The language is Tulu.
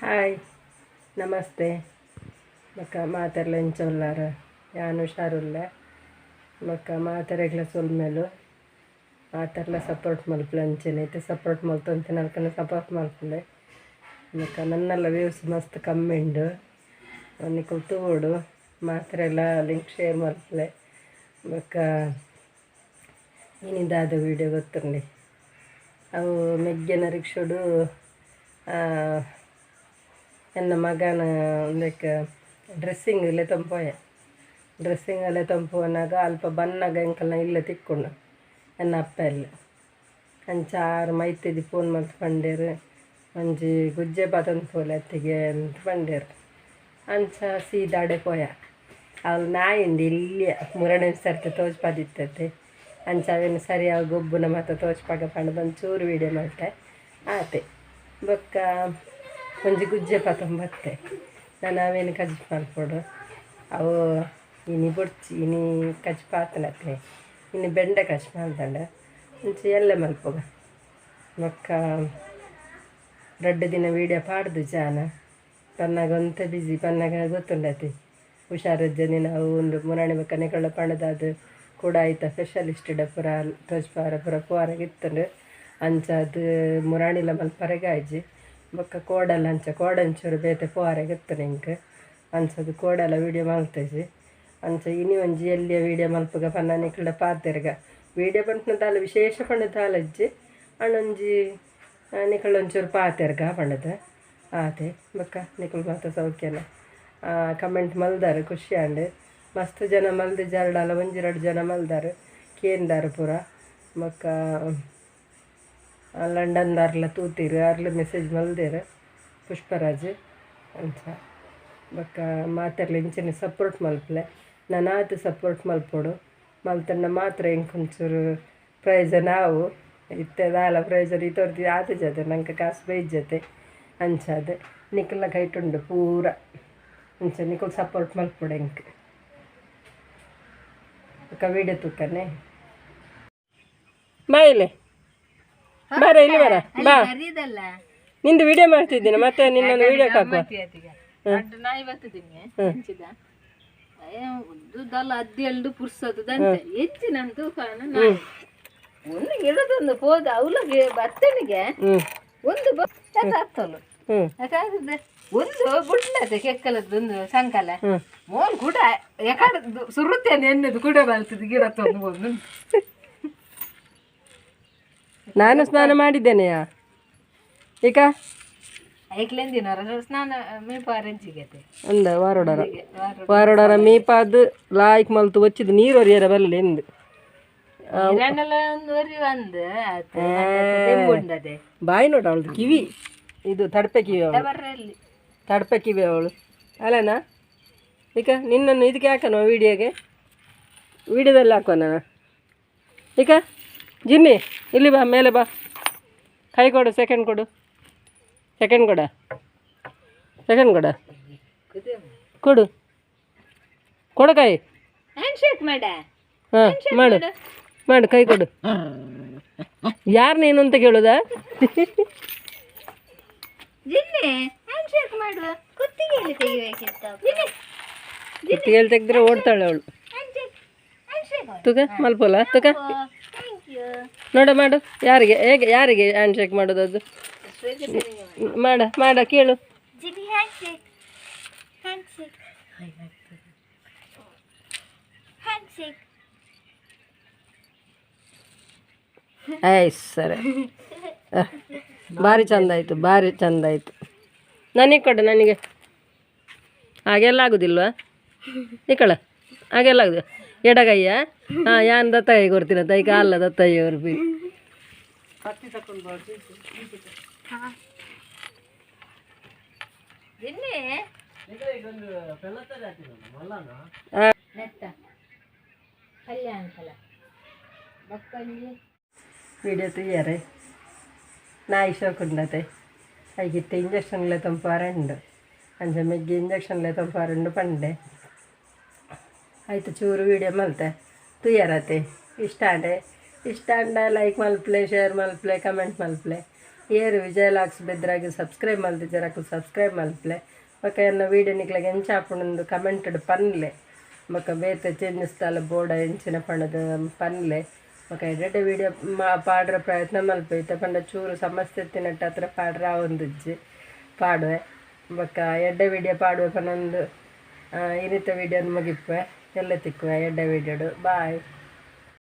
ಹಾಯ್ ನಮಸ್ತೆ ಬೊಕ್ಕ ಮಾತೆರ್ಲ ಎಂಚ ಉಲ್ಲಾರ್ ಯಾನ್ ಹುಷಾರುಲ್ಲೆ ಬೊಕ್ಕ ಮಾತೆರೆಗ್ಲ ಸೊಲ್ಮೆಲು ಮಾತೆರ್ಲ ಸಪೋರ್ಟ್ ಮಲ್ಪುಲೆ ಅಂಚೆನೆ ಇತ್ತೆ ಸಪೋರ್ಟ್ ಮಲ್ತೊಂತಿನಲ್ಕನ ಸಪೋರ್ಟ್ ಮಲ್ಪುಲೆ ಬೊಕ್ಕ ನನ್ನೆಲ್ಲ ವ್ಯೂಸ್ ಮಸ್ತ್ ಕಮ್ಮಿ ಉಂಡು ನಿಕುಲು ತೂವೊಡು ಮಾತೆರೆಗ್ಲ ಲಿಂಕ್ ಶೇರ್ ಮಲ್ಪುಲೆ ಬೊಕ್ಕ ಇನಿದಾದ ವೀಡಿಯೋ ಗೊತ್ತುಂಡಿ ಅವು ಮೆಗ್ಗೆನ ರಿಕ್ಷೋಡು ಎನ್ನ ಮಗನ ಲೈಕ್ ಡ್ರೆಸ್ಸಿಂಗ್ ಲೆತೊಂಪೋಯೆ ಡ್ರೆಸ್ಸಿಂಗ್ ಲೆತೊಂಪೋನಾಗ ಅಲ್ಪ ಬನ್ನಗ ಎಂಕಲ್ನ ಇಲ್ಲೇ ತಿಕ್ಕೊಂಡು ಎನ್ನ ಅಪ್ಪ ಎಲ್ಲ ಅಂಚ ಆರು ಮೈತಿದಿ ಫೋನ್ ಮಲ್ತ್ ಪಂಡೇರು ಒಂಜಿ ಗುಜ್ಜೆ ಪತೊಂದು ಪೋಲೆ ಅತ್ತಿಗೆ ಅಂತ ಪಂಡೇರು ಅಂಚ ಸೀದಾಡೆ ಪೋಯ ಅವ್ಲು ನಾಯಿ ಉಂಡು ಇಲ್ಲಿಯ ಮುರಣೆ ಸರ್ತಿ ತೋಜ್ಪಾದಿತ್ತತೆ ಅಂಚ ಅವೇನು ಸರಿಯಾಗಿ ಗೊಬ್ಬುನ ಮಾತ ತೋಜ್ಪಾಗ ಪಂಡ್ದು ಒಂಚೂರು ವೀಡಿಯೋ ಮಲ್ತೆ ಆತೆ ಬೊಕ್ಕ ಒಂಜಿ ಗುಜ್ಜೆ ಪತೊಂಬತ್ತೆ ನಾನು ಅವೇನು ಕಜಿಪು ಮಲ್ಪೊಡು ಅವು ಇನಿ ಬೊಡ್ಚಿ ಇನಿ ಕಜಿಪು ಆತನತ್ತೆ ಇನಿ ಬೆಂಡೆ ಕಜಿಪು ಮಲ್ತಂಡ ಅಂಚ ಎಲ್ಲೆ ಮಲ್ಪುಗ ಬೊಕ್ಕ ರಡ್ಡ್ ದಿನ ವೀಡಿಯೋ ಪಾಡ್ದು ಜಾನ ಪನ್ನಾಗ ಒಂತೆ ಬಿಸಿ ಪನ್ನಾಗ ಗೊತ್ತುಂಡತಿ ಹುಷಾರಿಜ್ಜಂದಿನ ಅವು ಒಂದು ಮುರಾಣಿ ಬೊಕ್ಕ ನಿಕಲ್ನ ಪಂಡ್ದಾದ್ ಕೂಡ ಐತ ಸ್ಪೆಷಲಿಸ್ಟ್ ಪೂರ ತೋಜ್ಪಾರ ಪೂರ ಪೋವರೆಗ್ ಇತ್ತುಂಡು ಅಂಚಾದ್ ಮುರಾಣಿಲ ಮಲ್ಪರೆಗ್ ಆಯ್ಜಿ ಬೊಕ್ಕ ಕೋಡಲ ಅಂಚ ಕೋಡಂಚೂರು ಬೇತೆ ಪೋವರೆಗ್ ಇತ್ತುಂಡು ಎಂಕ್ ಅಂಚದ್ ಕೋಡಲ ವೀಡಿಯೋ ಮಲ್ತೇಜಿ ಅಂಚ ಇನಿ ಒಂಜಿ ಎಲ್ಯ ವೀಡಿಯೋ ಮಲ್ಪುಗ ಪನ್ನ ನಿಕಲ್ಡ ಪಾತೆರ್ಗ ವೀಡಿಯೋ ಪನ್ಪುನ ದಾಲ ವಿಶೇಷ ಪಂಡ ದಾಲ ಇಜ್ಜಿ ಆಂಡ ಒಂಜಿ ನಿಕಲ್ಡ ಒಂಚೂರು ಪಾತೆರ್ಗ ಪಂಡದು ಆತೆ ಬೊಕ್ಕ ನಿಕುಲು ಮಾತ ಸೌಖ್ಯನ ಕಮೆಂಟ್ ಮಲ್ದಾರ್ ಖುಷಿ ಆಂಡ್ ಮಸ್ತ್ ಜನ ಮಲ್ದು ಜರಡಾಲ ಒಂಜಿ ರಡ್ಡ್ ಜನ ಮಲ್ದಾರ್ ಕೇಂದಾರ್ ಪೂರ ಬೊಕ್ಕ ಲಂಡನ್ದಾರ್ಲ ತೂತೀರ್ ಅರ್ಲ ಮೆಸೇಜ್ ಮಲ್ದೇರ್ ಪುಷ್ಪರಾಜ್ ಅಂಚ ಬೊಕ್ಕ ಮಾತೆರ್ಲ ಇಂಚನೆ ಸಪೋರ್ಟ್ ಮಲ್ಪುಲೆ ನನಾತ್ ಸಪೋರ್ಟ್ ಮಲ್ಪೊಡು ಮಲ್ತಂಡ ಮಾತ್ರ ಎಂಕ್ ಒಂಚೂರು ಪ್ರಯೋಜನ ಆವು ಇತ್ತೆ ದಾಲ ಪ್ರಯೋಜನ ಇತೊರ್ತಿ ಆತಿಜತೆ ನಂಕ್ ಕಾಸ್ ಬೈಜತೆ ಅಂಚಾದ್ ನಿಕಲ್ನ ಕೈಟುಂಡು ಪೂರ ಅಂಚ ನಿಕುಲು ಸಪೋರ್ಟ್ ಮಲ್ಪೊಡು ಎಂಕ್ ಬೊಕ್ಕ ವೀಡಿಯೋ ತೂಕನೆ ಬಾ ಇಲ್ಲಿ ಬಾರ ಇಲ್ಲಿ ಬರ ಬಾ ನಿಂದು ವಿಡಿಯೋ ಮಾಡ್ತಿದ್ದೀನಿ ಮತ್ತೆ ನಿನ್ನನ್ನು ವಿಡಿಯೋಕ್ಕೆ ಹಾಕುವ. ನಾಯಿ ಬರ್ತದೀನಿ ಅದ್ದೆಲ್ಡು ಪುರ್ಸೋದಂತೆ ಹೆಚ್ಚಿನ ತೂಕಾನ ನಾಯಿ ಒಂದು ಗಿಡದೊಂದು ಪೋದ ಅವಳಿಗೆ ಬತ್ತನಿಗೆ ಒಂದು ಆಗ್ತಲು ಯಾಕಂದ್ರೆ ಒಂದು ಬುಡ್ಲತೆ ಕೆಕ್ಕಲದ್ದೊಂದು ಸಂಕಲ ಮೋಲ್ ಕೂಡ ಯಾಕಡೆ ಸುರುತ್ತೇನೆ ಎನ್ನದು ಕೂಡ ಬರ್ತದೆ ಗಿಡ ತಂದು ಒಂದು. ನಾನು ಸ್ನಾನ ಮಾಡಿದ್ದೇನೆಯಾ ಈಗ? ಐಕ್ಲೆಂದಿನ ಸ್ನಾನ ಮೀಪಾರಂಚಿಗತೆ. ಅಂದ ವಾರೋಡರ ವಾರೋಡರ ಮೀಪಾದ್ ಲಾಯ್ಕ್ ಮಲ್ತು ಒಚ್ಚಿದ್ ನೀರು ಒರಿಯರ ಬರಲಿ ಎಂದು. ಒಂದು ಒಂದು ಆತು. ಬಾಯಿ ನೋಡು ಅವಳದು, ಕಿವಿ ಇದು ತಡಪೆ ಕಿವಿ ಅವಳು. ಬರ್ರಲ್ಲಿ ತಡಪೆ ಕಿವಿ ಅವಳು ಅಲ್ಲನಾ? ಈಗ ನಿನ್ನನ್ನು ಇದಕ್ಕೆ ಹಾಕೋಣ ವೀಡಿಯೋಗೆ, ವೀಡಿಯೋದಲ್ಲಿ ಹಾಕೋಣ. ಈಗ ಜಿನ್ನಿ ಇಲ್ಲಿ ಬಾ, ಮೇಲೆ ಬಾ, ಕೈ ಕೊಡು, ಸೆಕೆಂಡ್ ಕೊಡು, ಸೆಕೆಂಡ್ ಕೊಡ, ಸೆಕೆಂಡ್ ಕೊಡ, ಕೊಡು ಕೊಡು ಕೈ. ಹ್ಯಾಂಡ್ ಶೇಕ್ ಮಾಡ. ಹಾಂ ಮಾಡು ಮಾಡು, ಕೈ ಕೊಡು. ಯಾರು ನೀನು ಅಂತ ಕೇಳೋದಾ? ಜಿನ್ನಿ ಹ್ಯಾಂಡ್ ಶೇಕ್ ಮಾಡು. ಕುತ್ತಿಗೆಯಲ್ಲಿ ತೆಗಿಬೇಕಿತ್ತು. ಕುತ್ತಿಗೆಯಲ್ಲಿ ತೆಗೆದ್ರೆ ಓಡ್ತಾಳೆ ಅವಳು. Hand shake, hand shake. ತುಗ ಮಲ್ಪೋಲ ತುಗ. Thank you. ನೋಡ ಮಾಡು, ಯಾರಿಗೆ ಹೇಗೆ ಯಾರಿಗೆ ಹ್ಯಾಂಡ್ ಶೇಕ್ ಮಾಡೋದು ಅದು ಮಾಡ ಮಾಡ ಕೇಳು. Jinni hand shake, hand shake, hand shake. ಆಯ್ ಸರಿ, ಭಾರಿ ಚಂದ ಆಯಿತು, ಭಾರಿ ಚಂದ ಆಯಿತು. ನನಗೆ ಕೊಡು, ನನಗೆ ಹಾಗೆಲ್ಲ ಆಗುದಿಲ್ವಾ? ಈ ಕಳ ಹಾಗೆಲ್ಲ ಆಗುದು. ಎಡಗೈಯ ಹಾಂ ಯಾನ್ ದತ್ತಯ್ಯ ಕೊಡ್ತೀನಿ ದೈಕ ಅಲ್ಲ ದತ್ತಯ್ಯ ಅವರು ಬಿ. ಜಿನ್ನಿ ನೆತ್ತ ಕಲ್ಯಾಣ ಫಲ ಬಕ್ಕಂಜಿ. ವಿಡಿಯೋ ತೂಯರೆ ನಾಯಿ ಶೋಕುಂಡತೆ ಐಕಿತ್ತೆ ಇಂಜೆಕ್ಷನ್ಲೆ ತಂಪಾರಂಡು ಅಂಚ ಮೆಗ್ಗಿ ಇಂಜೆಕ್ಷನ್ಲೆ ತಂಪಾರಂಡು ಪಂಡೆ ಆಯ್ತು. ಚೂರು ವೀಡಿಯೋ ಮಲ್ತೆ ತೂಯರತೆ. ಇಷ್ಟ ಆಂಡೆ, ಇಷ್ಟ ಆಂಡ ಲೈಕ್ ಮಲ್ಪಲೆ, ಶೇರ್ ಮಲ್ಪಲೆ, ಕಮೆಂಟ್ ಮಲ್ಪಲೆ. ಏರು ವಿಜಯ ಲಾಕ್ಸ್ ಬೆದ್ರಾಗಿ ಸಬ್ಸ್ಕ್ರೈಬ್ ಮಲ್ತಿಜರಕು ಸಬ್ಸ್ಕ್ರೈಬ್ ಮಲ್ಪಲೆ. ಬೊಕ ಎನ್ನ ವೀಡಿಯೋ ನಿಕ್ಲೆಗ್ ಎಂಚ ಆಪುಂಡು ಕಮೆಂಟ್ ಪನ್ಲೆ. ಬೊಕ ಬೇತೆ ಚೇಂಜಸ್ ದಾಲ ಬೋಡ ಎಂಚಿನ ಪಂಡದು ಪನ್ಲೆ. ಬೊಕ ಎಡ್ಡೆ ವೀಡಿಯೋ ಪಾಡ್ರ ಪ್ರಯತ್ನ ಮಲ್ಪೆ. ಇತ್ತೆ ಪಂಡ ಚೂರು ಸಮಸ್ಯೆ ತಿನ್ನಟ್ಟ ಹತ್ರ ಪಾಡ್ರ ಆವೊಂದಿಜ್ಜಿ ಪಾಡುವೆ. ಬೊಕ ಎಡ್ಡೆ ವೀಡಿಯೋ ಪಾಡುವೆ ಪನೊಂದು ಇನಿತ ವೀಡಿಯೋನ ಮುಗಿಪುವೆ. ಎಲ್ಲ ತಿಕ್ಕುವೆ ಎಡ್ಡೆ ವೀಡಿಯೋಡು. ಬಾಯ್.